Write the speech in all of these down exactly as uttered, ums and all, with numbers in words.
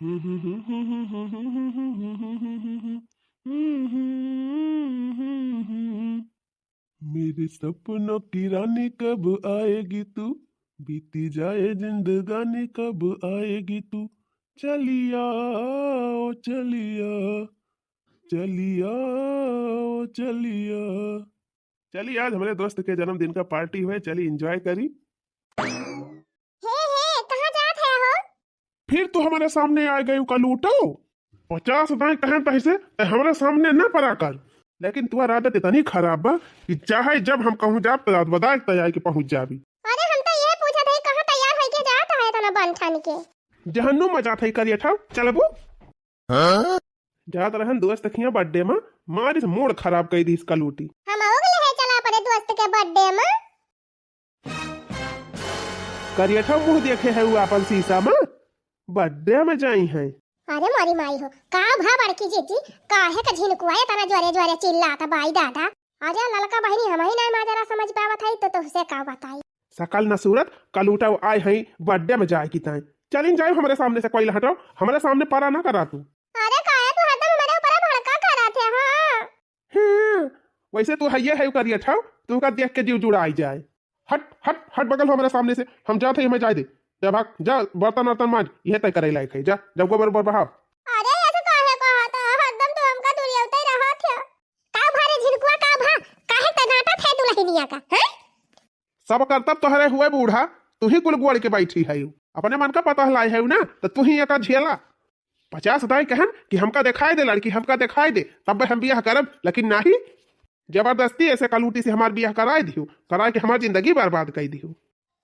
मेरे सपनों की रानी कब आएगी तू, बीती जाए जिंदगानी कब आएगी तू, चलिया, ओ चलिया, चलिया, ओ चलिया। चली, आज हमरे दोस्त के जन्मदिन का पार्टी हुए, चली एंजॉय करी। हे, हे, कहाँ जात है हो? फिर तू हमरे सामने आ गई कलूटो। पचास दाई कहें तहिसे, ते हमरे सामने न परा कर। लेकिन तुहार आदत इतनी खराब बा कि चाहे जब हम कहूँ जाब, तो रात बदाय तैयार के पहुँच जाबी। अरे, हम तो ये पूछत है, कहाँ तैयार होइके जात है इतना बन ठान के? जहन्नुम में जात है करिया ठाव, चलबू? हाँ? जात रहन दोस्त खिया बर्थडे में, मारिस मूड खराब कई दीस कलूटी। हम हो गए है चला अपने दोस्त के बर्थडे में। करियठा मुँह देखे है उ आपन शीशा में, बर्थडे में जाई है। अरे मोरी माई हो, का भा बड़की जीजी, काहे का झिनकुआ एतना जोरे जोरे चिल्लात बाई दादा? अरे ललका बहिनी, हमही नाई माजरा समझ पावत है, तो तुहसे का बताई। सकल न सूरत, कलूटा आए हैं बर्थडे में जाए की ताई। चलिन जाए हमरे सामने से, कोई हटाओ, हमरे सामने परा ना करा तू। अरे काहे तू हरदम हमरे ऊपर भड़का करत है, हाँ? हम्म, वैसे तू हइये है करिया ठाव, तू का देख के जीव जुड़ाई जाए। हट, हट, हट बगल हो हमरे सामने से, हम जात है, हमें जाए दे। जा भाग, जा बर्तन वर्तन मांज, यह तय करे लायक है, जा, जा गोबर ओबर बहाव। अरे ऐसे काहे कहत है, हरदम तू हमका दुरियौते रहत है। का भा रे झिनकुआ, का भा, काहे तनाटा थे दुलहिनिया का, हैं? सब करतब तोहरे हुए बूढ़ा, तू ही कुल गोड़ के बैठी है। अपने मन का पता लाई है ना, तो तू ही एका झेला। पचास दाई कहन कि हमका देखाई दे लड़की, हमका देखाई दे, तब हम बियाह करब, लेकिन नाही, जबरदस्ती ऐसे कलूटी से हमार बियाह कराई दिहु, कराई के हमार जिंदगी बर्बाद कई दिहु।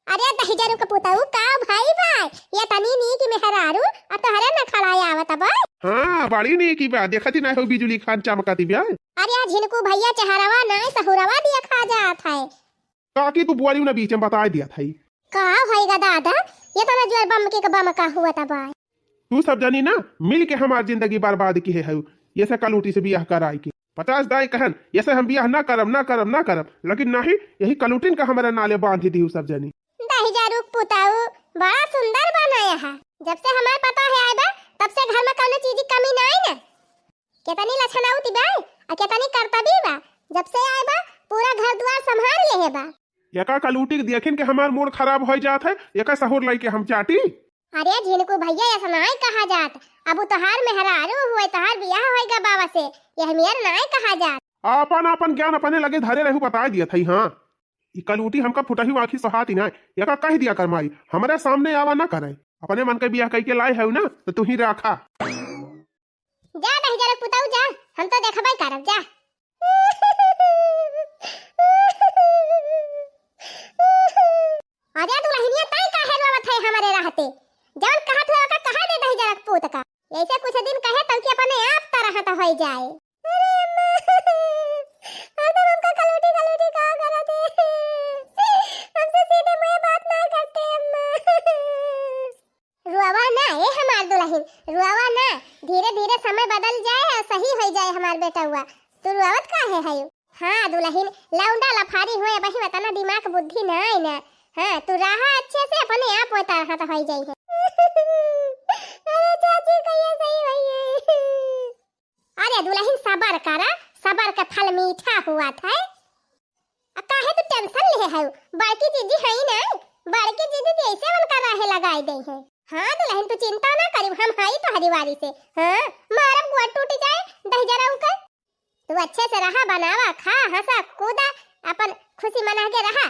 अरे दहिजरू के पुतऊ, का भाई भाई, ये तनी नीक मेहरारू, आ तोहरे न खड़ा आवत बा। हाँ, बड़ी नीकी बा, देखती ना हो बिजुली खान चमकती बा। अरे आ झिनकू भैया चेहरवा नाई सहुरवा देखा जात है। काकी तू बोलियो ना, बीच में बताई दिया था। का होइगा दादा, ये तना जोर बम के बम का हुआ था बाय। तू सब जनी ना मिल के हमार जिंदगी बर्बाद किहे है, ये से कलूटी से बियाह कराई के। पचास दाई कहन, ये से हम बियाह ना करब, ना करब, ना करब, लेकिन नाही, यही कलूटिन का हमारे नाले बांध दिहु सब जनी। दहिजरू के पुताऊ, बड़ा सुंदर बनाया है। जब से हमार पता है आए बा, तब से घर में कौनो चीज की कमी ना आई ना। केतनी लछनाऊ ती बा, आ केतनी करतबी बा। जब से आए बा, पूरा घर दुआर संभाल लेहे बा। एका कलूटी के देखिन के हमार मूड खराब होइ जात है, एका सहूर लइके हम चाटी। अरे झिनकू भैया, ऐसा नाय कहा जात। अब उ तोहार मेहरारू हुए, तोहार बियाह होइगा बाबा से, यह मेर नाय कहा जात। आपन, आपन ज्ञान अपने लगे धरे रहू, बताए दिया थई। हाँ, ई कलूटी हमका फुटही आँखी सोहाती नाय, एका कह दिया कर माई, हमरे सामने आवा ना करे। अपने मन के बियाह कइके लाए है ना, तो तू ही राखा। जा दहिजरू के पुताऊ जा, हम तो देखबे करब, जा। अरे दुलहिनिया, ताई काहे रोवत है हमरे रहते? जवन कहत हुआ ओका कहा दे दहिजरू के पूत का। ऐसे कुछ दिन कहे तब कि अपने आप तरह तो होई जाए। अरे अम्मा, हरदम हमका कलूटी कलूटी कहा करत है। हमसे सीधे मुँह बात ना करते अम्मा। रोवा ना ए हमार दुलहिन, रोवा ना। धीरे धीरे समय बदल जाए और सही हो जाए हमार बेटउआ। तू रोवत काहे है? हाँ दुलहिन, लौंडा लफारी हुए, अबही वतना दिमाग बुद्धि ना आई ना। हाँ, तू रहा अच्छे से, अपने आप वो तरह तो हो जाई है। अरे चाची, कहिया सही होई है? अरे दुलहिन, सबर करा, सबर का फल मीठा हुआ था। आ काहे तू टेंशन ले है? बड़की जीजी हई ना, बड़की जीजी जैसे उनका राहे लगाए दे है। हाँ दुलहिन, तू चिंता ना करी, हम हई तोहरी वारी से। हाँ, मारब गोड़ टूट जाए दहिजरू के। तू अच्छे से रहा, बनावा, खा, हंसा, कूदा, अपन खुशी मना के रहा।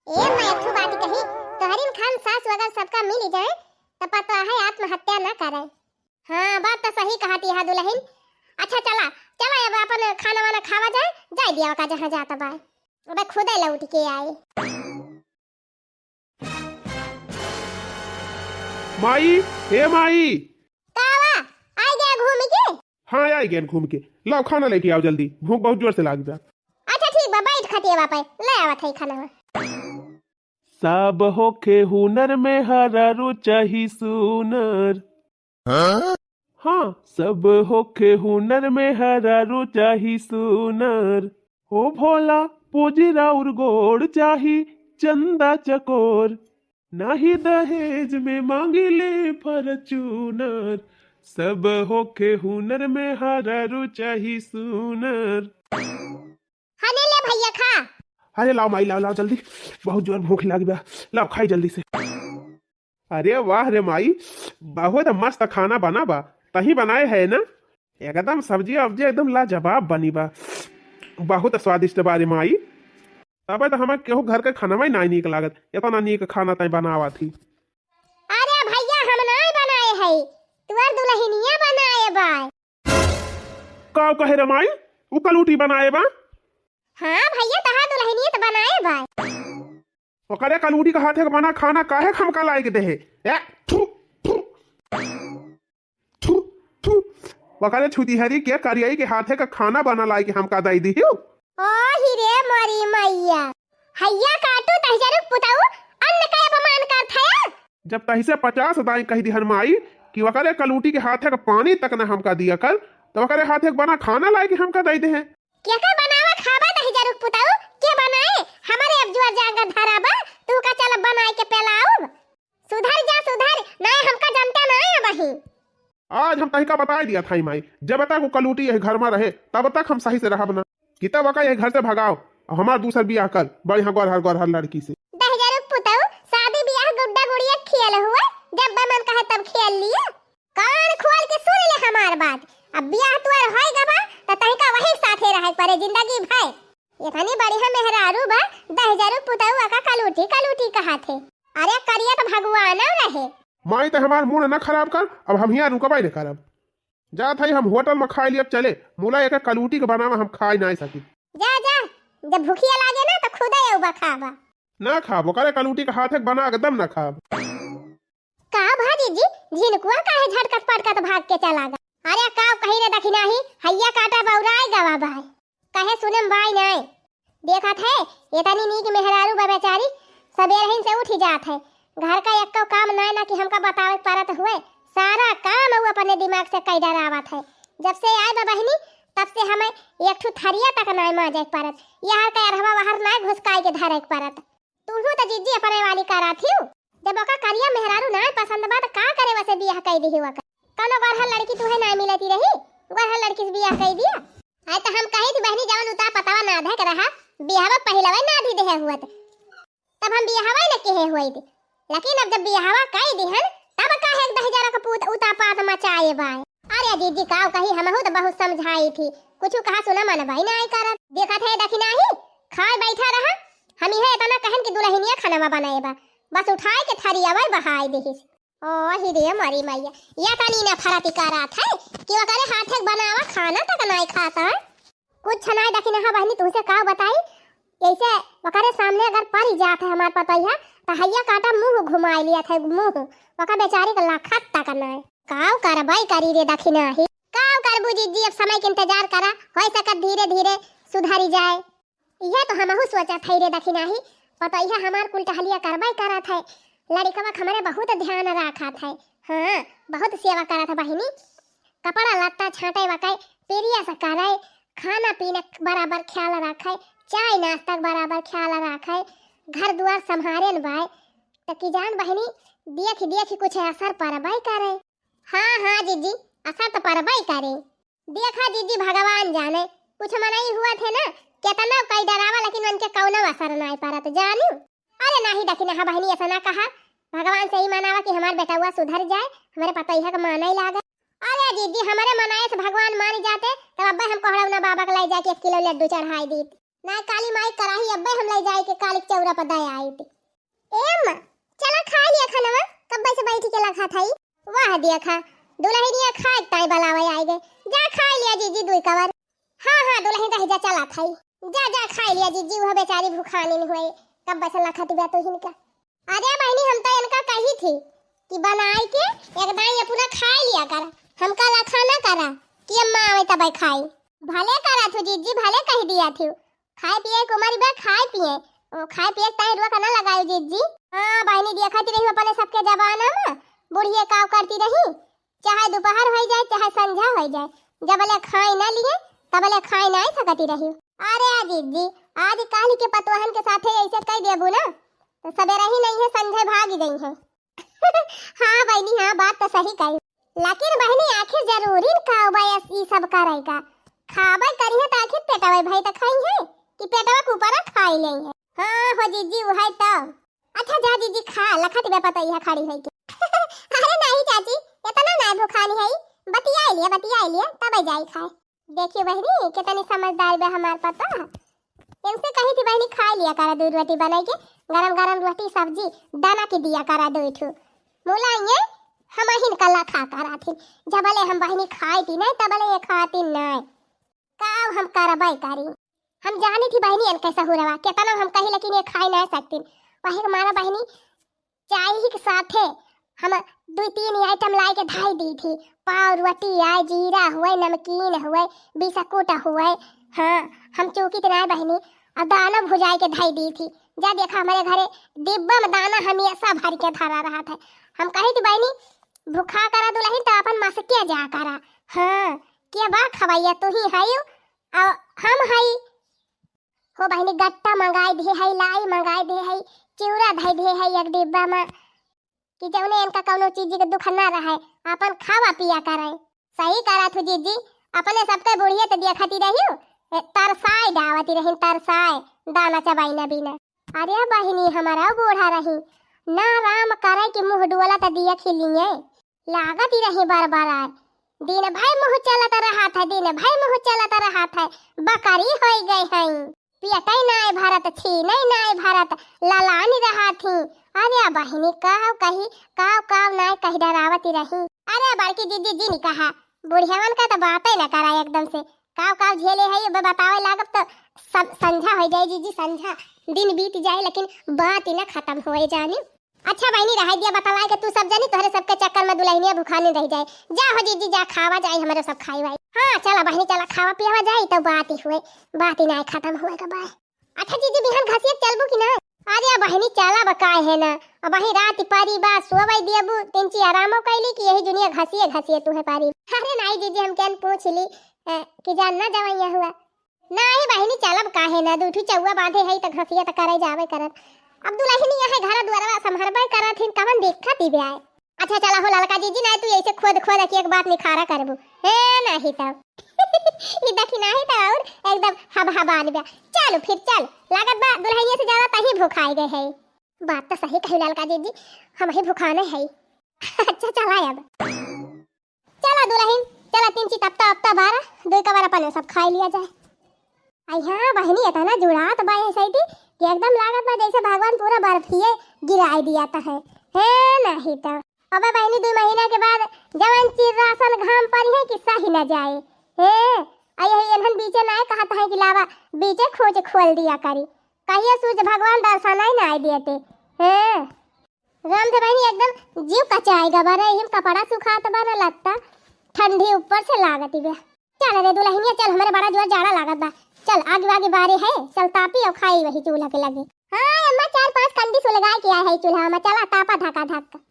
ए मैं एक ठो बात कही, तोहरिन खान सास वगैरह सबका मिल जाए, त पता है आत्महत्या ना करे। हाँ, बात तो सही कहा ती हा दुलहिन। अच्छा चला, चला अब अपन खाना वाना खावा जाए, जाए दिया का जहाँ जाता बाय। अबे खुदे लौट के आए। माई, हे माई। का बा? आ गया घूम के? हाँ, आ गया घूम के। लाओ खाना लेके आओ जल्दी, भूख बहुत जोर से लाग बा। अच्छा ठीक बा, बैठ खटिया पे, ले आवत है खाना। सब होखे हुनर में हरारू चाही सुनर। हाँ? हाँ, सब होखे हुनर में हरारू चाही सुनर। हो भोला, पोजी राउर गोड़ चाही चंदा चकोर। नाही दहेज में मांगिले फॉर्च्यूनर, सब होखे हुनर में हरारू चाही सुनर। हने ले भैया खा। अरे लाओ माई, लाओ, लाओ जल्दी, बहुत जोर भूख लागी बा, लाओ खाई जल्दी से। अरे वाह रे माई, बहुत मस्त खाना बना बा। तही बनाए है ना? एकदम सब्जी अब्जी एकदम लाजवाब बनी बा, बहुत स्वादिष्ट बा रे माई। तबे तो हमें केहू घर के खाना में नाई नीक लागत, इतना नीक खाना तय बनावा थी। अरे भैया, हम नाई बनाए है, तुअर दुल्हनिया बनाए बा। का कहे रे माई, उ कलूटी बनाए बा? हाँ भैया, तहार दुल्हनिया तो बनाए बा। ओकरे कलूटी के हाथे के बना खाना काहे हमका लाइके देहे? ए, थू, थू, थू, थू। ओकरे छुतिहरी के करियाई के हाथे के खाना बना लाइके हमका दई दिहियो। ओ ही रे मोरी मैया, हैया काटू तहिजरुक पुताऊ, अन्न का अपमान करत है। जब तहिसे पचास दाई कह दिहन माई कि ओकरे कलूटी के हाथे के पानी तक न हमका दिया कर, तो ओकरे हाथे के बना खाना लाइके हमका दई देहे। केकर बनावा खाबा तहिजरुक पुताऊ, के बनाए? हमरे अब जुअर जांगर धराबा, तू का चल बनाए के पेलाउब? सुधर जा सुधर, नाय हमका जनते नाय अबही। आज हम तहिका बताए दिया थाई माई, जब तक वो कलूटी यही घर में रहे, तब तक हम सही से रहब ना। कि तब ओका यही घर से भगाओ, और हमार दूसर बियाह कर, बढ़िया गोरहर गोरहर लड़की से। तहिजरुक पुताऊ, शादी बियाह गुड्डा गुड़िया खेल हुआ, जब मन कहे तब खेल लिए। कान खोल के सुन ले हमार बात। अब बियाह तुअर होई गबा, त तहिका वही साथे रहे परे जिंदगी भर। इतनी बढ़िया मेहरारू बा, तहिजरुक पुताऊ ओका कलूटी कलूटी कहा थे। अरे करिया तो भगवान रहे। माई तो हमार मूड न खराब कर, अब हम हियाँ रुकबे न करब। जात हई हम होटल में खाए लिए चले, मुला एक कलूटी के बनावा हम खाए ना सकी। जा जा, जब भूखिया लागे ना तो खुदे अउबा खाबा। ना खाब, ओकरे कलूटी के हाथे के बना एकदम ना खाब। का भा जीजी, झिनकुआ काहे झटकत पटकत भाग के चला गा? अरे का कही रे दखिनाही, हैया काटा बौराए गवा बाय। कहे सुने में बाय नाय। देखत है, इतनी नीक मेहरारू बा बेचारी, सबेरहिन से उठी जात है। घर का एक्को काम नाय ना कि हमका बतावे के परत हुए, सारा काम उ अपने दिमाग से कई डरावत है। जब से आए बा बहिनी, तब से हमें एक ठू थरिया तक नाय माजे के परत, यहर का अरहवा वहर नाय घुसकाए के धरे के परत। तुहू त जीजी अपने वाली करा थियू। जब ओका करिया मेहरारू नाय पसंद बा त का करे वसे बियाह कई दिही ओका? कौनो गोरहर लड़की तुहे नाय मिलती रही, गोरहर लड़की से बियाह कई दिया। आय त हम कही थी बहनी जवन उता पतवा ना धे के रहा, बियाहवा पहिलवे ना दी देहे हुआ त। तब हम बियाहवा न केहे हुई थी। लेकिन अब जब बियाहवा कई दिहन, तब काहे दहिजरा का पूत उता पात मचाए बाय। अरे जीजी काव कही, हमहू त बहुत समझाई थी, कुछ कहा सुना मन बाई नाय करत। देखत है दखिनाही, खाए बैठा रहा, हम इहे इतना कहन कि दुल्हनिया खाना बनाए बा, बस उठाए के थरियावा बहाए देहिस। ओ ही रे मरी मैया, या तनी ना फरती करत है कि ओकरे हाथे के बनावा खाना तक नाय खाता है। कुछ नाय दखिनाहा बहनी, तुहसे का बताई, ऐसे ओकरे सामने अगर परी जात है हमार पतोहिया, त हैया काटा मुंह घुमाए लियत है, मुंह, ओका बेचारी के लखत तक नाय। काव करबाई करी रे दखिनाही, काव करबू जीजी, अब समय के इंतजार करा, हो सकत धीरे धीरे सुधरी जाए। इहे तो हमहू सोचत हई रे दखिनाही, पतोहिया हमार कुल टहलिया करबे करत है, लड़िकवा के हमरे बहुत ध्यान राखत है। हाँ, बहुत सेवा करत है बहिनी, कपड़ा लत्ता छांटे वकै, पेरिया से करे, खाना पीना बराबर ख्याल राखे, चाय नाश्ता के बराबर ख्याल राखे, घर दुआर संभारेन बाय, त की जान बहिनी, देख देख कुछ असर परबे करे। हाँ हाँ जीजी, असर त परबे करे। देखा जीजी, भगवान जाने, कुछ मनई हुआ थे ना, केतना कई डरावा, लेकिन उनके कौनो असर नाय परत, जानू। अरे नाही दखिनाहा बहिनी, ऐसा ना कहा, भगवान से ही मनावा कि हमार बेटउआ सुधर जाए, हमरे पतोहिया के माने लागे। अरे जीजी, हमरे मनाए से भगवान मान जाते, तब अब्बे हम कोहड़ौना बाबा के लाई जाके एक किलो लड्डू चढ़ाई दीत। ना काली माई कराही अब्बे हम लाई जाए के काली के चौरा पर दे आइत। ए अम्मा, चला खाए लिया खानवा, कब्बे से बैठी के लखा थाई। वाह देखा, दुल्हनिया खाए के ताई बलावे आए गए। जा खाए लिया जीजी दुई कवर। हाँ हाँ दुल्हन रह जा, चला थाई। जा जा खाए लिया जीजी, वह बेचारी भूखानी नहीं हुए, कब्बे से लखत बा तो हिनका। अरे बहिनी, हम तो इनका कही थी कि बनाए के एक दाई अपना खाए लिया कर, हमका लखा ना करा कि अम्मा आवे तबे खाई। भले करा थू जीजी, भले कह दिया थी, खाए पिए के उमर बा, खाए पिए, ओ खाए पिए के ताई रुआ का ना लगायो जीजी। हाँ बहिनी, देखत रही अपने सबके जमाना में बुढ़िया काव करती रही, चाहे दोपहर होई जाए चाहे संझा होई जाए, जबले खाए ना लिए तबले खाए ना सकती रही। अरे आ जीजी, आज काल के पतोहन के साथे ऐसे कह देबू ना, तो सबेरा ही नहीं है, संझे भागी गई है। हाँ बहिनी, हाँ, बात तो सही कही। लेकिन बहिनी, आखिर जरूरी न का बा ई सब करे का? खाबे करी है तो आखिर पेटवे भई तो खाई है कि पेटवा के ऊपर खाई ले है? हाँ हो जीजी, उहै तो। अच्छा जा जीजी, खा लखत बे पतैया खड़ी है के। अरे नहीं चाची, इतना ना भुखानी है, बतिया लिया, बतिया लिया, तब जाई खाए। देखियो बहिनी, कितनी समझदार बा हमार पतोह। इनसे कही थी, "बहिनी, खाई लिया करा, दू रोटी बनाई के, गरम गरम रोटी सब्जी बना के दिया करा दू ठू।" मुला ये हम ही कल्ला खा करा थी, जबले हम बहिनी खाई थी नहीं, तबले ये खाती नहीं। का हम करबे करी? हम जानी थी बहिनी इनके सहुरवा, कितना हम कही, लेकिन ये खाई नहीं सकती। वही के मारा बहिनी, चाय ही के साथे हम दुई तीन आइटम लाई के धाई दी थी। पाव रोटी आए, जीरा हुए, नमकीन हुए, बिस्कुट हुए। हाँ, हम चूकी तो नाय बहिनी, और दाना भुजाई के धाई दी थी। जा देखा, हमारे घरे डिब्बा में दाना हमेशा भर के धरा रहत है। हम कही थी, "बहिनी, भुखा करा दुलहिन तो अपन मसके जा करा।" हाँ, के बा खवैया, तू ही हयू, और हम हई। हो बहिनी, गट्टा मंगाई दे है, लाई मंगाई दे है, चिउरा धई दे है एक डिब्बा में, कि जौने इनका कौनो चीज के दुख ना रहे, अपन खावा पिया करे। सही करा थू जीजी, अपने सबके बुढ़िया तो देखती रही, ए, तरसाए डावती रही, तरसाए, दाना चबाई ना बीना। अरे बहिनी, हमारा बूढ़ा रही, ना राम करे कि मुँह डोला तो दिया खिलिए। लागत ही रही बरबराए। दिन भर मुँह चलत रहत है, दिन भर मुँह चलत रहत है, बकरी होई गई है। पियतई नाय भरत, छीनई नाय भरत, ललानी रहत ही। अरे बहिनी, काव कही, काव काव नाय कही डरावत ही रही। अरे बड़की जीजी, जिन कहा, बुढ़ियावन का तो बातें न करा एकदम से। काव काव झेले है, ये बतावे लागब तो सब संझा हो जाए जीजी, संझा। दिन बीत जाए लेकिन बात ही न खत्म होए जानी। अच्छा बहिनी, रहाई दिया बतलाए के तू सब जनी, तोहरे सबके चक्कर में दुलहिनिया भुखानी रह जाए। जा हो जीजी, जा खावा जाए, हमरे सब खाई वाई। हाँ, चला बहिनी, चला खावा पियावा जाए, तो बात ही हुए, बात ही ना खत्म हुए के बाय। अच्छा जीजी, बिहान घसिया चलबू कि ना? अरे बहिनी, चला बा, काहे ना, अब वही रात परी बा, सोवई दियबू, तिनची आरामो कैली कि यही जुनिया घसिए घसिए तू है पारी। अरे नाई जीजी, हम केन पूछ ली, ए, कि जान ना जवैया हुआ। नाही बहिनी, चलब काहे ना, दू ठू चौवा बांधे हई त घसिया त करे जावे करत। अब दुलहिनिया है, घर दुआरवा संभरबे करत हिन, कवन दिक्कत ही बे आए। अच्छा चला हो ललका जीजी, ना तू ऐसे खोद खोद के एक बात निखारा करबू। हे नाही त। ई देखी नाही त और एकदम हबहबान बे। चल फिर चल, लागत बा दुलहिनिया से ज्यादा तही भुखाए गए है। बात तो सही कही ललका जीजी, हम ही भुखाने है। अच्छा चला अब। चला दुलहिन, चला तिनची तपता अपता बारा, दुई कबार अपन सब खाई लिया जाए। आई हाँ बहिनी, इतना जुड़ात बा ये सैती कि एकदम लागत बा जैसे भगवान पूरा बर्फिए गिराई दिया त है। हे नाही त। अबे बहिनी, दुई महीना के बाद जवन चीज राशन घाम परी है कि सही न जाए। हे, आ यही एनहन बीचे नाय कहत है कि लावा बीचे खोज खोल दिया करी। कहिए सूर्य भगवान दर्शन ही नाय देते। हे। राम से बहिनी एकदम जीव कचाए गा बारे, हम कपड़ा सुखात बा ना लत्ता, ठंडी ऊपर से लागत बे। चल रे दुलहिनिया, चल, हमरे बड़ा जोर जाड़ा लागत बा। चल, आगे आगे बारे है, चल तापी और खाई वही चूल्हा के लगे। हाँ अम्मा, चार पांच कंडी सुलगाए के आए है चूल्हा में, चला तापा धका धक।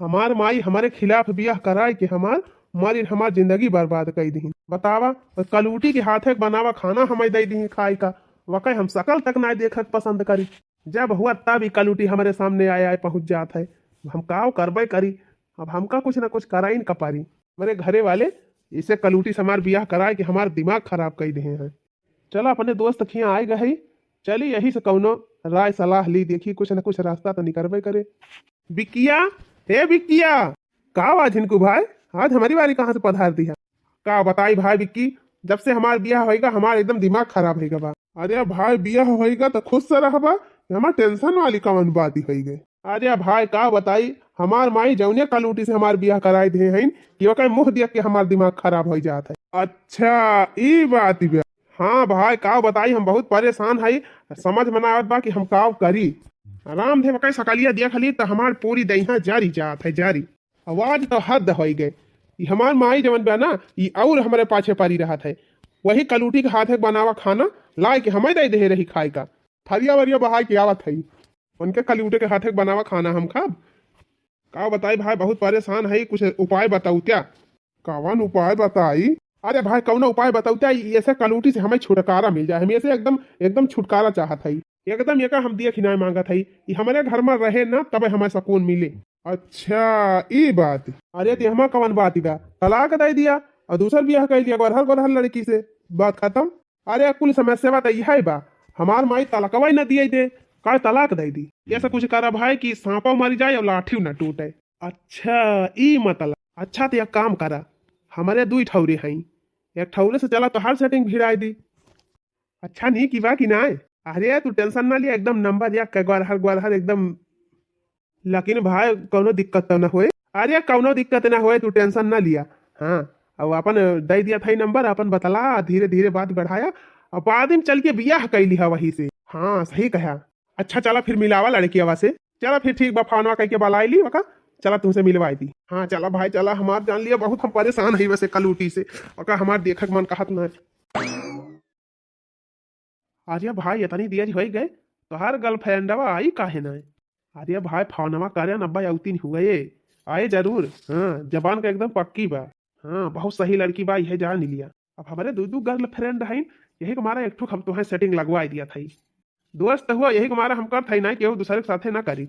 हमार माई हमरे खिलाफ बियाह कराए के हमार, मारी हमार जिंदगी बर्बाद कई दिहिन। बतावा, कलूटी के हाथे के बनावा खाना हमें दे दिहिन खाए का, वकै हम शकल तक नाय देखक पसंद करी। जब हुआ तब ई कलूटी हमरे सामने आए आए पहुंच जात है। हम काव करबे करी, अब हमका कुछ ना कुछ कराइन का पारी। हमरे घरे वाले इसे कलूटी से हमार बियाह कराए के हमार दिमाग खराब कई दिहे हैं। चला अपने दोस्त खिया आए गए, चली यही से कौनो राय सलाह ली, देखी कुछ न कुछ रास्ता तो निकलबे करे। बिकिया, हे बिकिया, का बा झिनकू भाई, आज हमारी बारी कहाँ से पधार दिया? का बताई भाई बिक्की, जब से हमार बियाह होइगा हमार एकदम दिमाग खराब होइगा बा। अरे भाई बियाह होइगा तो खुश से रहबा, हमार टेंशन वाली कवन बात ही होइगे। अरे भाई का बताई, हमार माई जौने कलूटी से हमार बियाह कराई दे हईन कि ओकर मुंह देख के हमार दिमाग खराब हो जात है। अच्छा ई बात बा। हाँ भाई, का बताई, हम बहुत परेशान हई, समझ में ना आवत बा कि हम का करी। रामदेव के सकलिया देख ली त हमार पूरी दहिया जरी जात है, जरी। आवाज तो हद होई गए। ई हमार माई जवन बा ना, ई और हमरे पाछे परी रहत है। वही कलूटी के हाथे के बनावा खाना लाए के हमें दे दे रही खाए का। थरिया वरिया बहाई के आवत है, उनके कलूटे के हाथे के बनावा खाना हम खाब। का बताई भाई, बहुत परेशान है, कुछ उपाय बताऊ क्या? कवन उपाय बताई? अरे भाई, कौनो उपाय बताऊ क्या? ई ऐसे कलूटी से हमें छुटकारा मिल जाए, हम ऐसे एकदम, एकदम छुटकारा चाहत है। एकदम एका हम देख ही नाय मांगत हई, ई हमरे घर में रहे ना, तबे हमें सुकून मिले। अच्छा, ई बात। अरे, ते हमा कवन बात बा? तलाक दे दिया और दूसर बियाह कर लिया, गोरहर गोरहर लड़की से, बात खत्म। अरे, कुल समस्या बात यही बा, हमार माई तलाकवा ही न दिए दे, का तलाक दे दी। ऐसा कुछ करा भाई कि सांपो मर जाए और लाठी न टूटे। अच्छा, ई मतलब। अच्छा, तो एक काम करा, हमारे दुई ठौरे हई, एक ठौरे से चला तोहार सेटिंग भिड़ाई दी। अच्छा, नीक बा कि नाय? अरे, तू टेंशन ना लिया, एकदम नंबर एक के गोरहर गोरहर एकदम। लेकिन भाई, कौनो दिक्कत तो ना होए। अरे, कौनो दिक्कत ना होए, तू टेंशन ना लिया। हाँ, अब अपन दे दिया था ई नंबर, अपन बतला, धीरे धीरे बात बढ़ाया, और बाद में चल के बियाह कैली है वही से। हाँ, सही कहा। अच्छा, चला फिर मिलावा लड़कियावा से। चला फिर ठीक बा, फोनवा कइके बलाई ली ओका। चला तुमसे मिलवाई दी। हाँ, चला भाई, चला, हमार जान लिया, बहुत हम परेशान हई वैसे कलूटी से। ओका हमार देखक मन कहत ना। अरे भाई, इतनी देर होइ गए, तोहार गर्लफ्रेंडवा आई काहे ना? अरे भाई, फोनवा करे न अब्बा, अउतीन हुए, आए जरूर। हाँ, जबान का एकदम पक्की बा। हाँ, बहुत सही लड़की बा, इहे जान लिया। अब हमारे दू दू गर्लफ्रेंड हईन, यही के मारा एक ठो हम तोहे सेटिंग लगवाई दिया था। दोस्त हुआ, यही के मारा हम करत हई ना, केहू दूसरे के साथे ना करी।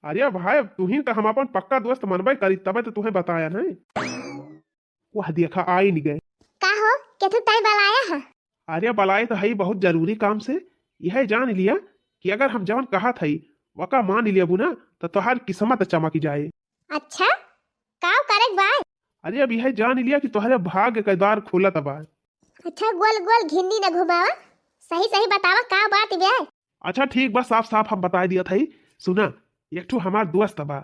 अरे भाई, अब तुहिन का हम अपन पक्का दोस्त मनबे करी, तबे तो तुहे बताया नहीं। वह देखा, आई नहीं गए। का हो, केथु ताई बलाया है? अरे बलाए तो हई बहुत जरूरी काम से, यह जान लिया कि अगर हम जवन कहत हई, वका मान लियबू ना, तो तोहार किस्मत चमक जाए। अच्छा, काव करेक बाय? अरे अब यह जान लिया कि तोहरे भाग्य के द्वार खुलत बा। अच्छा, गोल गोल घिन्नी न घुमावा, सही सही बतावा का बात बे? अच्छा ठीक बा, साफ साफ हम बताई दिया था। सुना, एक ठो हमार दोस्त बा,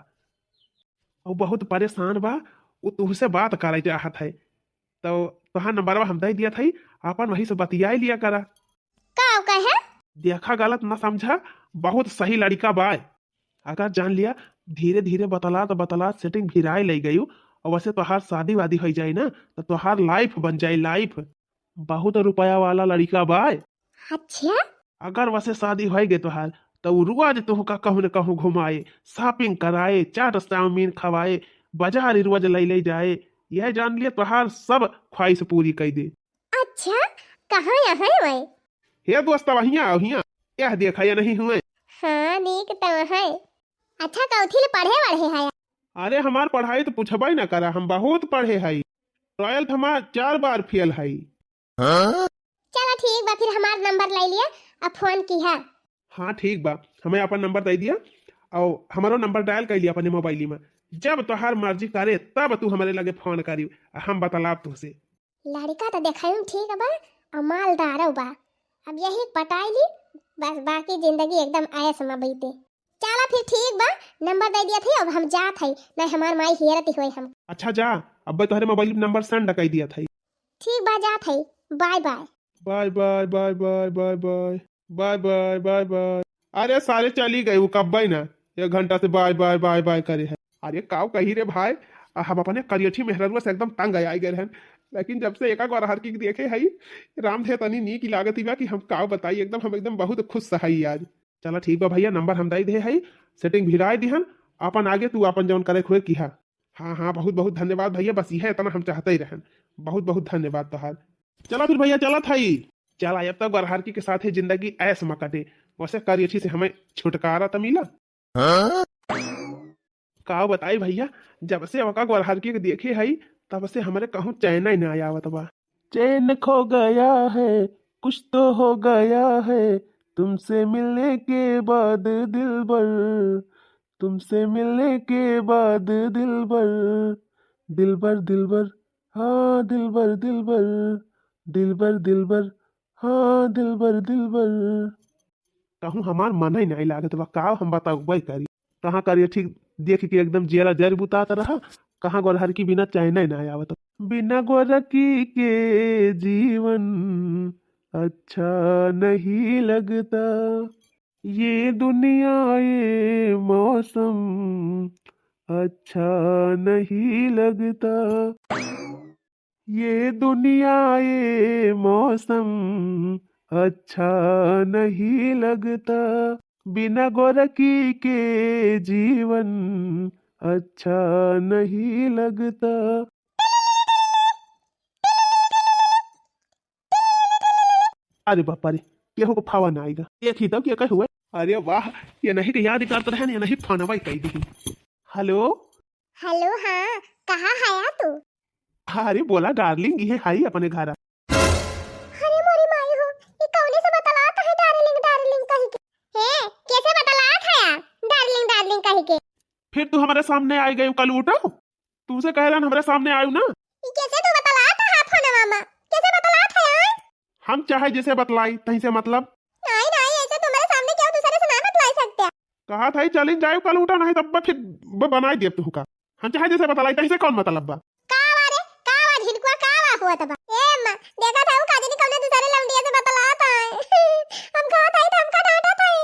वो बहुत परेशान बा, वो तुहसे बात करे चाहत है, तो तोहार नंबरवा हम दे दिया था, अपन वही से बतियाई लिया करा। का कहे? देखा, गलत ना समझा, बहुत सही लड़का बा। अगर जान लिया, धीरे धीरे बतलात बतलात सेटिंग भिराए ले गयू, और वैसे तोहार शादी वादी हो जाए ना, तो तोहार लाइफ बन जाए, लाइफ। बहुत रुपया वाला लड़का बा। अच्छा? अगर वैसे शादी हो गए तोहार, तो उ रोज तुहका कहूँ न कहूँ घुमाए, शॉपिंग कराए, चाट चाउमीन खवाए, बाजार रोज ले ले जाए। यह जान लिया, तोहार सब ख्वाहिश पूरी कर दे। अच्छा, कहाँ यहाँ है वै? हे दोस्त, अब हियाँ आओ, हियाँ। यह देखा, ये नहीं हुए। हाँ, नीक तो है। अच्छा, कौथी ले पढ़े वढ़े है? अरे, हमार पढ़ाई तो पूछबे ना करा, हम बहुत पढ़े हई। ट्वेल्थ हमार चार बार फेल हई। चला ठीक बा, फिर हमार नंबर ले लिया, अब फोन किहा। हाँ ठीक बा, हमें अपन नंबर दे दिया और हमारो नंबर डायल कर लिया अपने मोबाइल में। जब तोहार मर्जी करे तब तू हमारे लगे फोन करी, हम बतलाब तुहसे। लड़का तो देखाई में ठीक बा और मालदारो बा, अब यही पटाई ली, बस बाकी जिंदगी एकदम ऐश में बीते। चला फिर ठीक बा, नंबर दे दिया था, अब हम जात हई, नहीं हमार माई हेरत होए हम। अच्छा जा, अब तोहरे मोबाइल नंबर सेंड कर दिया था। ठीक बा, जात हई, bye bye. Bye bye bye bye bye bye bye bye bye bye. अरे सारे चली गए, वो कब्बे ना, एक घंटा से बाय बाय बाय बाय करे है। अरे काव कही रे भाई, आ हम अपने करियठी मेहररुआ से एकदम तंग आइ गए हैं, लेकिन जब से एका गोरहरकी के देखे हई, राम धे तनी नीक लागत बा कि हम काव बताई, एकदम हम एकदम बहुत खुश हई आज। चला ठीक बा भैया, नंबर हम दे दे हई, सेटिंग भिड़ाए दिहन, अपन आगे तू अपन जौन करे खुए किहा। हाँ हाँ, बहुत बहुत धन्यवाद भैया, बस यह इतना हम चाहते ही रहन। बहुत बहुत धन्यवाद तोहार। चला फिर भैया, चला थाई। चला, अब तक गोरहरकी के साथ ही जिंदगी ऐश में कटे, वैसे करियठी से हमें छुटकारा तो मिला। हाँ? का बताई भैया, जब से ओका गोरहरकी के देखे हई, तब से हमरे कहूँ चैन ही ना आवत बा। चैन खो गया है, कुछ तो हो गया है, तुमसे मिलने के बाद दिलबर, तुमसे मिलने के बाद दिलबर, दिलबर, दिलबर, हाँ दिलबर, दिलबर, दिलबर, दिलबर, हाँ दिलबर, दिलबर। कहूँ हमार मन ही नहीं लागत बा, का हम बताऊ भाई करी। कहाँ करिए ठीक देख के एकदम जियरा जर बुतात रहा, कहाँ गोरहरकी बिना चैन ही ना आवत। बिना गोरहरकी के जीवन अच्छा नहीं लगता, ये दुनिया ये मौसम अच्छा नहीं लगता, ये दुनिया ये मौसम अच्छा नहीं लगता, बिना गोरहरकी के जीवन अच्छा नहीं लगता। अरे बापा रे, केहू को फोन आइगा। देखी तब के कहे हुए। अरे वाह, ये नहीं के याद करत रहे, ये नहीं फोनवा कइ दी। हेलो। हेलो, हाँ, कहाँ हया तू? अरे बोला डार्लिंग, ये हई अपने घर। अरे मोरी माई हो, ये कौने से बतलात है डार्लिंग, डार्लिंग कहि के? हे, कैसे बतलात है यार, डार्लिंग, डार्लिंग कहि के? फिर तू हमारे सामने आइ गई कलूटो, तुमसे कह रहा हमारे सामने आयु ना। ये कैसे तू बतलात है फोनवा में? कैसे बतलात है यार? हम चाहे जैसे बतलाई, तहीं से मतलब। नहीं, नहीं, ऐसे तुम्हारे सामने क्यों दूसरे से ना बतलाई सकते? कहा था ही चलिन जायु कलूटा, नहीं तब फिर ब-, बनाई देब तुहका। हम चाहे जैसे बतलाई, तहीं से कौन मतलब बा? का बा रे, का बा झिनकुआ, का बा हुआ तबा? ए अम्मा, देखा था वो काजनी कौने दूसरे लौंडिया से बतलात है। हम कहा था ही तो हमका डांटा था ही।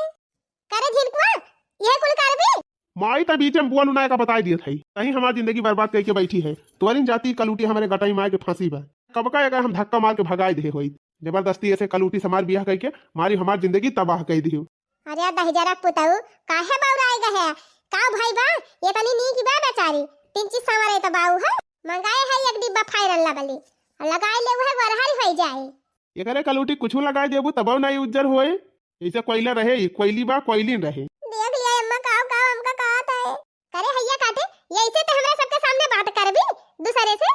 करे झिनकुआ, ये कुल करबी? माई त बीचे में बोल उनाए का बताई दिए था ही। तहीं हमार जिंदगी बर्बाद करके बैठी है। तोरिन जाती कलूटी हमारे गटाई मार के फांसी बा। कब का एका हम धक्का मार के भगाई दे होई। जबरदस्ती ऐसे कलूटी से हमार बियाह करके मारी हमार जिंदगी तबाह कर दियो। अरे दहिजरा पुतऊ, काहे बौराए गए है? का भाई बा, ये तनी नीक बा बेचारी, तीन चीज संवरे तो बाऊ है, मंगाए है एक डिब्बा Fair and Lovely, और लगाए ले उहे गोरहरी होई जाए। एकरे कलूटी कुछ लगाए देबू तबो नहीं उज्जर होए, ऐसे कोयला रहे, ये कोयली बा, कोयलिन रहे। देख लिया अम्मा, काव काव हमका कहत है। करे हैया काटे, ये ऐसे तो हमरा सबके सामने बात करबी दूसरे से?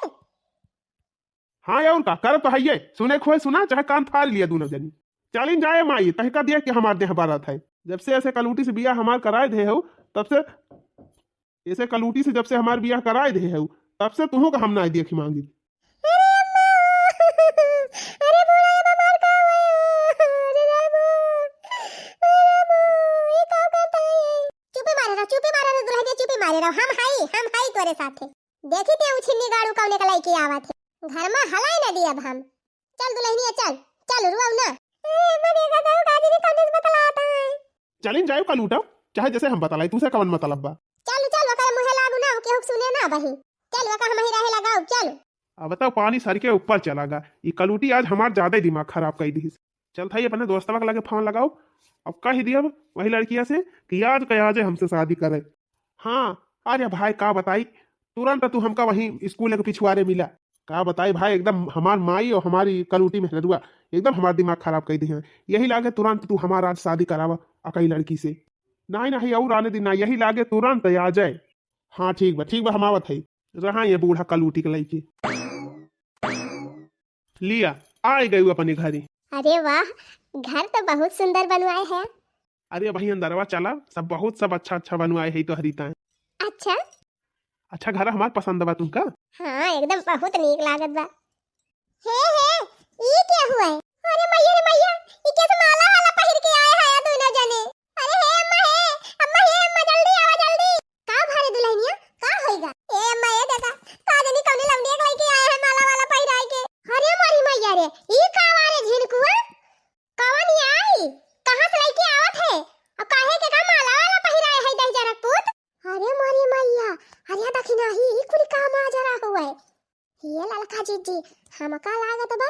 हाँ, और का करत तो हइये, सुने खोए सुना, चाहे कान फाड़ लिया दोनों जनी। चलिन जाए माई, तहका देख के हमार देह बरत है। जब से ऐसे कलूटी से बियाह हमार कराए दे हो, तब से, ऐसे कलूटी से जब से हमार बियाह कराए दे हो, तब से तुहू का हम ना देखी मांगी। अरे अम्मा, अरे बूढ़ा ये बीमार का हुआ है? अरे रामा, अरे रामा, ये का करता है ये? चुपे मारे रहो, चुपे मारे रहो दुल्हनिया, चुपे मारे रहो। हम हाई, हम हाई तोरे साथे। देखी ते उछिन्नी गाड़ू कौने का लइके आवत है। घर में हलाई न दी अब हम। चल दुल्हनिया चल, चल रुआऊ ना। ए, मने का दाऊ काजी ने कौने से बतलात है? चलिन जायु कलूटा, चाहे जैसे हम बतलाई, तुसे कवन मतलब बा? चल चल, ओकर मुहे लागू ना, केहू सुने ना बही। चल ओका हम ही रहे लगाऊ, चल। अब तो पानी सर के ऊपर चला गा, ई कलूटी आज हमार ज्यादा ही दिमाग खराब कर दी। चल था अपने दोस्तवा के लगे फोन लगाओ, अब कह दिया वही लड़किया से कि आज का आज हमसे शादी करे। हाँ, अरे भाई का बताई, तुरंत तू हमका वहीं स्कूल के पिछुआरे मिला। का बताई भाई, एकदम हमार माई और हमारी कलूटी मेहररुआ एकदम हमार दिमाग खराब कर दी है। यही लागे तुरंत तू हमार आज शादी करावा अकई लड़की से। नहीं नहीं, और आने दी ना, यही लागे तुरंत आ जाए। हाँ ठीक बा, ठीक बा, हम आवत है। रहा ये बूढ़ा कलूटी के लइके। लिया, आइ गयू अपने घरे। अरे वाह, घर तो बहुत सुंदर बनवाए है। अरे वही अंदरवा चला, सब बहुत सब अच्छा अच्छा बनवाए है तोहरी ताए। अच्छा? अच्छा, घर हमार पसंद बा तुमका? हाँ, एकदम बहुत नीक लागत बा। हे हे, ई के हुआ है? अरे मैया रे मैया, ई कैसे माला वाला पहिर के आए है दोनों जने? अरे हे अम्मा हे, अम्मा हे अम्मा, जल्दी आवा जल्दी। का भा रे दुल्हनिया, का होइगा? ए अम्मा ए दादा, का जानी कौने लौंडिया के लइके आए है माला वाला पहिराए के। अरे मोरी मैया रे, ई का बा रे झिनकुआ? कवन ई आई? कहाँ से लइके आवत है? और काहे के का माला वाला पहिराए है दहिजरा पूत? अरे मोरी मैया, अरे दखिना ही, ई कुल का माजरा हुआ है? हे ललका जिज्जी, हमका लागत बा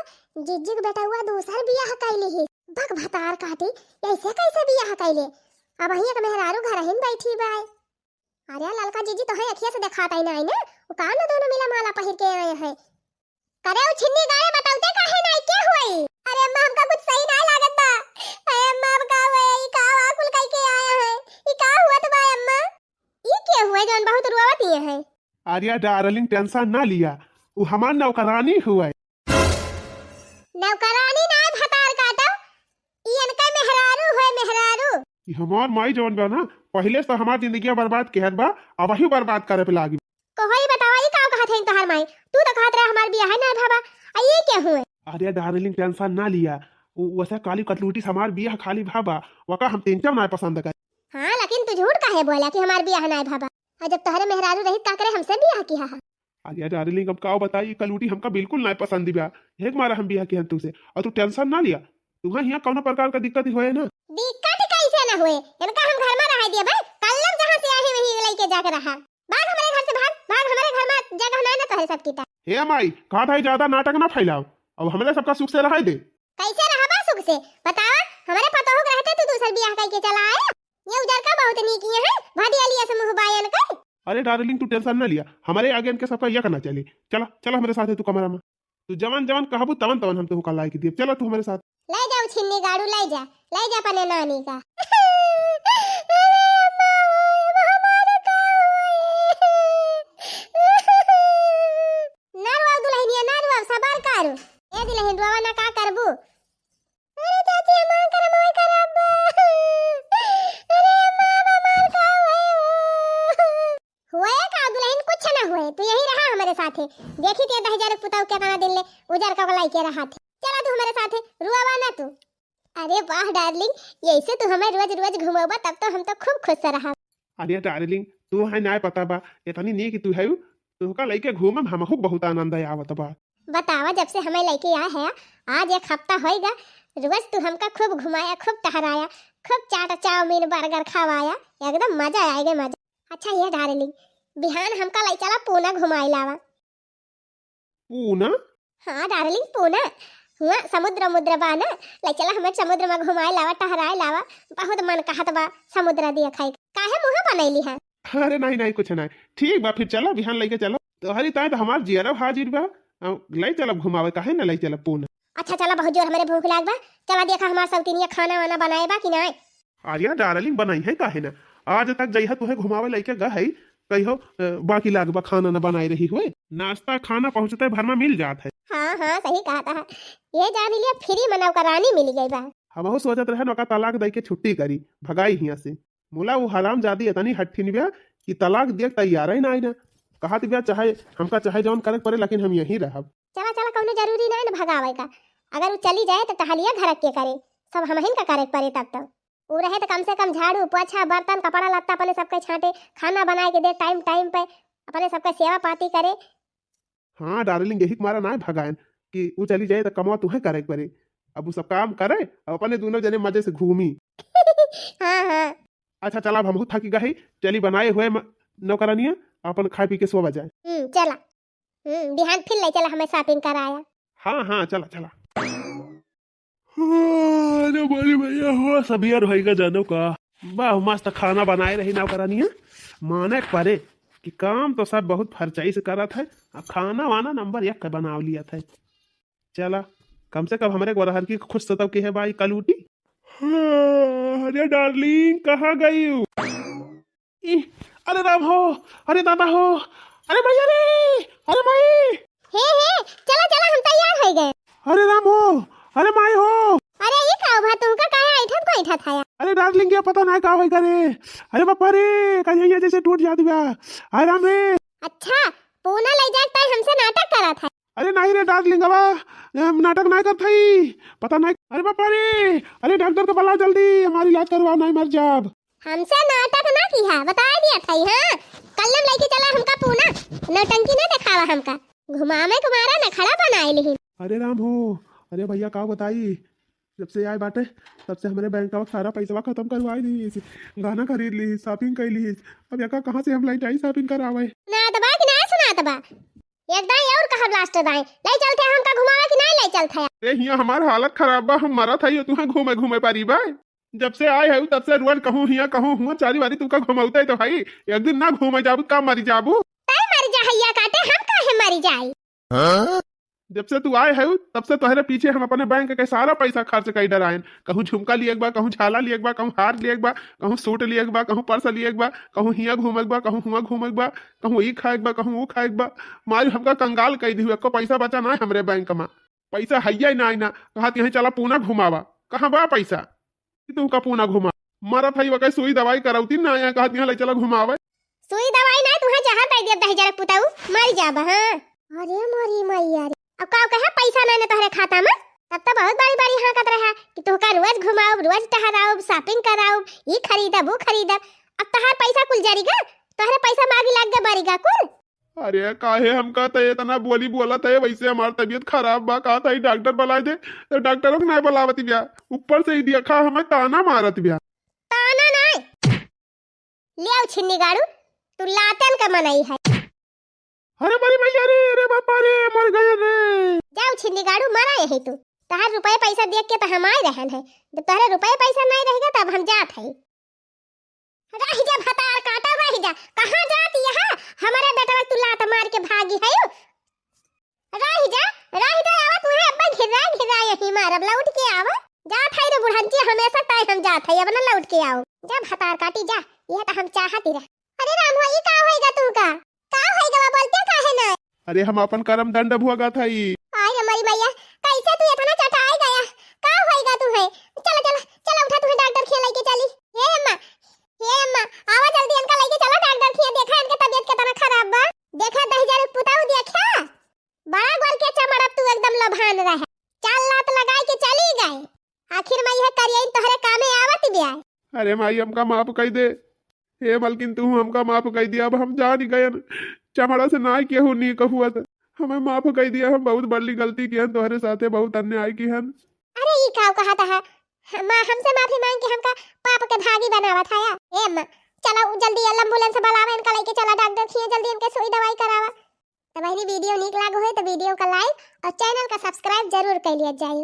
जिज्जी के बेटउआ दूसर बियाह कइली ही। बक भतार काटी, ऐसे कैसे बियाह कइले? अबहीं एक मेहरारू घरहिन बैठी बाय। अरे ललका जिज्जी, तोहे अखिया से देखात आई ना, आई ना? वो का ना दोनों मिला माला पहिर के आए हैं? करे उ छिन्नी गाड़े बतौते काहे ना, के हुई? अरे अम्मा, हमका कुछ सही ना लागत बा। अरे अम्मा, अब का हुआ? ई का हुआ? कुल कई के आया है? ई का हुआ तो बा अम्मा? ई के हुआ जौन बहुत रोवत ये है? अरे डार्लिंग, टेंशन ना लिया, उ हमार नौकरानी हुआ। नौकरानी ना, भतार काटा, ई इनका मेहरारू है, मेहरारू। ई हमार माई जौन बा ना, पहिले से हमार जिंदगिया बर्बाद केहत बा, अब वही बर्बाद करे पे लागी। कहो ई बतावा, ई का कहत है तोहार माई? तू तो कहत रहे हमार बियाह है ना भाबा, आ ई के हुए? अरे डार्लिंग, टेंशन ना लिया, उ वैसे काली कटलूटी से हमार बियाह खाली भाबा, वका हम तीन चार ना पसंद कर। हाँ, लेकिन तू झूठ काहे बोला कि हमार बियाह ना भाबा? और जब तोहरे मेहरारू रही, का करे हमसे बियाह किया हा? अरे डार्लिंग, अब का बताई, ई कलूटी हमका बिल्कुल ना पसंद बा, एक मारा हम बियाह किया तुझसे, और तू टेंशन ना लिया, तुम्हें यहाँ कौनो प्रकार का दिक्कत ही होए ना। दिक्कत कैसे ना होए, इनका हम घर में रह दिए भाई, कल्लम जहाँ से आए वहीं लेके जाके रहा। भाग हमारे घर से, भाग, भाग हमारे घर में, जगह ना, ना तोहरे सब की। हे माई, कहा था ज्यादा नाटक ना फैलाओ, अब हमारे सबका सुख से रह दे। कैसे रहबा सुख से? बतावा, हमारे पतोह के रहते तू दूसर बियाह करके चला आया। ये उजर का बहुत नीक ये है, भटियालिया से मुँह बायन कर। अरे डार्लिंग, तू टेंशन ना लिया, हमारे आगे इनके सबका यक ना चले। चला, चला हमारे साथ है तू कमरा में। तू जवन जवन कहबू तवन तवन हम तुहका लाइके दिए। चला तू हमारे साथ। लै जाउ छिन्नी गाड़ू, लै जा, लै जा अपने नानी का। अरे अम्मा, ओए, अब हमार का होई? ना रोवा दुलहिनिया, ना रोवा, सबर करू। ए दुलहिन, रोवा ना, का करबू? अरे चाची, हमार करम होई खराब बा। अरे अम्मा, अब हमार का होई हो? होए का दुलहिन, कुछ ना होए, तू यहीं रहा हमरे साथे। देखी ते दहिजर पुतऊ केतना दिन ले उजर का लाई के रहा थे। चला तू हमरे साथे, रुआवा ना तू। अरे वाह डार्लिंग, यैसे तू हमें रोज रोज घुमावा तब तो हम तो खूब खुश रहा। अरे डार्लिंग, तू है ना पता बा, इतनी नीक तू है, तुहका लइके घूमे में हमहू बहुत आनंद आवत बा। बतावा, जब से हमें लइके आया है, आज एक हफ्ता होएगा, रोज तू हमका खूब घुमाया, खूब टहराया, खूब चाट, चाउमीन, बर्गर खवाया, एकदम मजा आएगा, मजा। अच्छा ये डार्लिंग, बिहान हमका लइ चला पूना घुमाए लावा। पूना? हाँ डार्लिंग, पूना। हुआ समुद्र मुद्र बा ना, लइ चला हमें समुद्र में घुमाए लावा, टहराए लावा, बहुत मन कहत बा समुद्र देखे। काहे मुँह बनैली है? अरे नहीं नहीं, कुछ नहीं, ठीक बा, फिर चला बिहान लइके चला। तोहरी ताय तो हमार जियरा हाजिर बा, अब लइ चलब घुमावे, काहे ना लइ चलब पूना। अच्छा चला, बहुत जोर हमरे भूख लाग बा, चला देखा हमार सौतीनिया खाना वाना बनाए बा कि नाय। अरे डार्लिंग, बनाई है काहे ना, आज तक जइहा तुहे घुमावे लइके गए है, कहियो अ, बाकी लाग बा खाना ना बनाए रही हुए, नाश्ता खाना पहुँचते भर में मिल जात है। हाँ हाँ, सही कहत है, ये जान लिया फ्री में नौकरानी मिल गई बा। हमहू सोचत रहे नौका तलाक दे के छुट्टी करी, भगाई हियाँ से। मुला वो हरामजादी इतनी हट्ठिन बिया कि तलाक दिए के तैयार ही ना आई ना। कहत बिया चाहे हमका चाहे जौन करे के पड़े, लेकिन हम यहीं रहब। चला चला, कौनो जरूरी ना है ना भगावे का। अगर वो चली जाए तो टहलिया घर के करे, सब हमहिन का करे के पड़े तब तो। वो रहे तो कम से कम झाड़ू पोछा बर्तन कपड़ा लत्ता अपने सबके छांटे, खाना बनाए के दे टाइम टाइम पे, अपने सबके सेवा पाती करे। हाँ डार्लिंग, यही के मारा ना भगायन कि वो चली जाए तो कमवा तुहे करे के पड़े। अब वो सब काम करे, अब अपने दोनों जने मजे से घूमी। हाँ हाँ। अच्छा चला, अब हमहू थकी गए, चली बनाए हुए म-, नौकरानिया, अपन खाए पी के सोवा जाए। हम्म, चला। हम्म, बिहान फिर लइ चला हमें shopping कराया। हाँ हाँ, चला चला। अरे बड़ी भैया हो, सबियर होई का जानो का। वाह, मस्त खाना बनाए रही नौकरानिया। माने के परे कि काम तो सब बहुत फरचाई से करत है, आ खाना वाना नंबर एक का बनाव लियत है। चला, कम से कम हमरे गोरहर की खुश तो के है बाई कलूटी। हाँ, अरे डार्लिंग, कहाँ गई? ई, अरे राम हो, अरे दादा हो, अरे भैया रे, अरे माई। हे, हे, चला, चला, हम तैयार होइ गए। अरे राम हो, अरे माई हो। अरे, ई का भा, तुमका काहे ऐठत को ऐठत है? अरे डार्लिंग, ये पता नहीं का होई करे। अरे बापा रे, कहीं ये जैसे टूट जात बा। अरे राम रे। अच्छा, पूना लइ जाए ताई हमसे नाटक करत है। अरे नहीं रे डार्लिंग, अब हम नाटक नहीं करत हई। पता नहीं, अरे बापा रे, अरे डॉक्टर को बुलाओ जल्दी, हमारी इलाज करवाओ, नहीं मर जाब। हमसे नाटक ना किहा, बताइ दिया था, हाँ? कल्लम लइके चला हमका पूना, नौटंकी ना देखावा हमका। घुमावे के मारा नखड़ा बनाए लिहिन। अरे राम हो, अरे भैया का बताई, जब से आए बाटे तब से हमरे बैंकवा के सारा पैसवा खत्म करवाए लीस, गहना खरीद लीस, shopping कइ लीस। अब यका कहाँ से हम लइ जाई shopping करावे? सुनात बा कि ना सुनात बा? एक दाई और कहब last दाई, लइ चलते हमका घुमावे कि ना लइ चलते? अरे हियाँ हमार हालत खराब बा, हम मरत हई, तुहाँ घूमे घूमे पारी बा। जब से आए हऊ तब से रोज कहूँ हियाँ कहूँ हुआँ, चारी बारी तुमका घुमौते तो हई, एक दिन ना घूमे जाबू का मरी जाबू। तै मरी जा हैया काटे, हम काहे मरी जाई? हाँ? जब से तू आए हऊ तब से तोहरे पीछे हम अपने बैंक के सारा पैसा खर्च कई डरायन। कहूँ झुमका लिएक बा, कहूँ झाला लिएक बा, कहूँ हार लिएक बा, कहूँ सूट लिएक बा, कहूँ पर्स लिएक बा, कहूँ हियाँ घूमेक बा, कहूँ हुआँ घूमेक बा, कहूँ ई खाएक बा, कहूँ ऊ खाएक बा। मारी हमका कंगाल कई दिहू, एको पैसा बचा ना हमरे बैंक मा। पैसा हैया ही ना, ना। कहत यहीं चला पूना घुमावा। कहाँ बा पैसा? कि तुमका पूना घुमा। मरत हई वकै सुई दवाई करौती ना, यहाँ कहत यहाँ लइ चला घुमावे। सुई दवाई ना, तुहाँ जहर दइ दिया दहिजरक पुताऊ, मरि जाबा, हाँ। अरे मोरी मैया रे, अब का कहे पैसा ना, ना तोहरे खाता मा? तब तो बहुत बड़ी बड़ी हाँकत रहा कि तुहका रोज घुमाउब, रोज टहराउब, shopping कराउब, ई खरीदब, ऊ खरीदब। अब तोहार पैसा कुल जरिगा, तोहरे पैसा मागी लाग गे बरिगा कुल। अरे काहे हमका त एतना बोली बोलत है, वैसे हमार तबीयत खराब बा, कहत है डॉक्टर बुलाए दे, तो डॉक्टरों के नाय बुलावत बिया, ऊपर से ही देखा हमें ताना मारत बिया। ताना नाय, ले आओ छिन्नी गाड़ू, तू लातन का मनई है। अरे बड़ी भैया रे, अरे बापा रे, मर गए रे। जाओ छिन्नी गाड़ू, मरा यही तू, तहार रुपये पैसा देख के तो हम आए रहन है, जब तोहरे रुपये पैसा नहीं रहेगा तब हम जात है। रहि जा भतार काटा, रहि जा। कहाँ जात यह? हमरे बेटवा तू लात मार के भागी है। रहि जा, रहि जा, आवा तुहे अब्बा घिर्रा घिर्रा यही मारब, लौट के आवा। हमेशा ताई हम जात है, अब न लौट के आओ। जा भतार काटी जा, यह तो हम चाहत ही रह। अरे राम हो, ई का होइगा तुमका? का होइगा बा, बोलते काहे ना? अरे हम अपन करम दंड भोगत हई। आय रे मरी मैया, कैसे तू इतना चटाई गया? का होइगा तू है? चला, चला, चला उठा, तुम्हें डॉक्टर खिया लेके चली। हे अम्मा, हे अम्मा, आवा जल्दी इनका लेके चला डॉक्टर खिया, देखा इनके तबीयत कितना खराब बा। देखा दहिजर पुताऊ देखा, बड़ा गोल के चमड़ा तू एकदम लोभान रहे। चार लात लगाई के चली गए। आखिर में यह करियन तोहरे कामे आवत ब्याय। अरे माई, हमका माफ कई दे। हे मलकिन, तू हमका माफ कई दिया, अब हम जान गयन। चमड़ा से ना केहू नीक हुआ त हमें माफ कई दिया, हम बहुत बड़ी गलती किहन, तोहरे साथे बहुत अन्याय किहन। अरे ई का कहत है? हम, हमसे माफी मांग के हमका पाप के भागी बनावत है? ए अम्मा, चला उ जल्दी एम्बुलेंस बुलावा, इनका लेके चला डॉक्टर खिया, जल्दी इनके सुई दवाई करावा। तो बहनी, वीडियो नीक लाग होए तो वीडियो का like और चैनल का सब्सक्राइब जरूर कर लिया जाए।